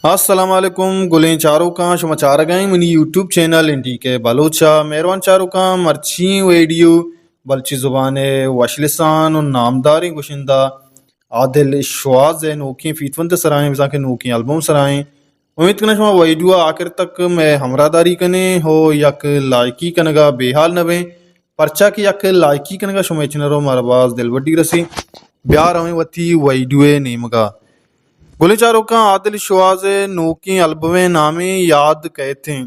السلام علیکم گلیں چاروکاں، شما چارگائیں منی یوٹیوب چینل این ڈی کے بلوچا۔ مہروان چاروکاں، مرچی ویڈیو بلوچی زبان ءِ وش لسان و نامداریں گشندہ عادل شواز ءِ نوکیں فیتونت سرائیں، بزاں کہ نوکیں البم سرائیں۔ امید کناں شما ویڈیو آخر تک میں ہمراہ داری کنیں ہو یک لائکی کنگا بے حال نہ بیں، پرچا کہ یک لائکی کنگا شما چنرو مارا باز دلبڈی رسی۔ بیا رویں وتی ویڈیو نیمگا۔ گلیں چاروکاں، عادل شواز ءِ نوکیں البمیں نامیں یاد کئیتیں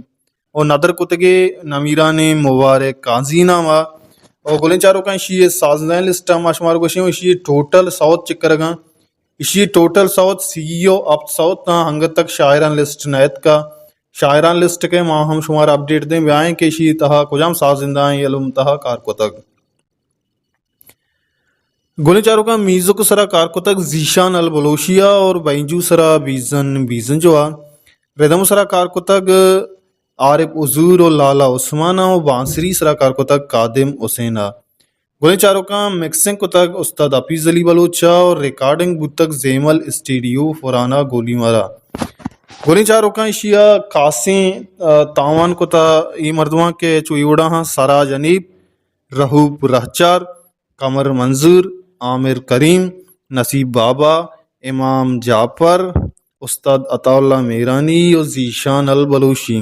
و ندر کتگے نمیرانیں مبارک قاضی ناما۔ و گلیں چاروکاں، ایشی سازندہ لسٹ ما شمار گوشیں، ایشی ٹوٹل سوت چکرگاں۔ ایشی ٹوٹل سوت سی او ہپت سوت تاں انگت تک شاعران لسٹ نہ اتکا۔ شاعران لسٹ کے ما ہم شمار اپڈیٹ دیں بیائیں کہ ایشی تہا کجام سازندہ ہیں البم تہا کار کتگ۔ گلیں چاروکاں، میوزک سرا کار کتگ ذیشان البلوشیا اور بینجو سرا بیزن بیزنجوا۔ ردم سرا کار کتگ عارف حضور و لالا عثمانا و بانسری سرا کار کتگ قادم حسینا۔ گلیں چاروکاں، مکسنگ کتگ استاد حفیظ علی بلوچا و ریکارڈنگ بوتگ زیمل اسٹیڈیو فرانا گولی مارا۔ گلیں چاروکاں، ایشیا خاصیں، آ، تاوان کتا اے مردماں کہ چو اے وڑا ہاں سراج حنیف، رہوپ رہچار، قمر منظور، عامر کریم، نصیب بابا، امام جعفر، استاد عطا اللہ میرانی و ذیشان البلوشی۔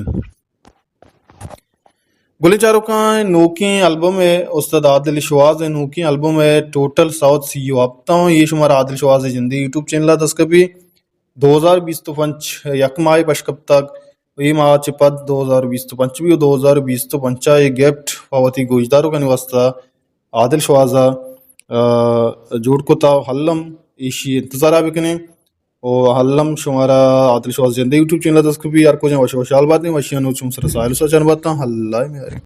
گلیں چاروکاں، نوکیں البم ءِ استاد عادل شواز ءِ نوکیں البم ءِ ٹوٹل سوت سی و ہپت اوں۔ یہ شمارا عادل شواز ءِ جندے یوٹیوب چینل ءَ دست کپی۔ دو ہزار بیست و پنچ یک ماہ پش کپتگ، اے ماہ چہ پد دو ہزار بیست و پنچ بی و دو ہزار بیست و پنچ ءَ اے گفٹ پہ وتی گوشداروکانی واسطہ عادل شواز ءَ، آ، جوڑ کتا و الم ایشی انتظار ءَ بکنیں۔ و الم شمارا عادل شواز جندے یوٹیوب چینل ءَ دست کپی۔ ہر کجا وش وشحال باتیں، وشیانی چم سر ساحل سجن باتاں۔ اللہ میاری۔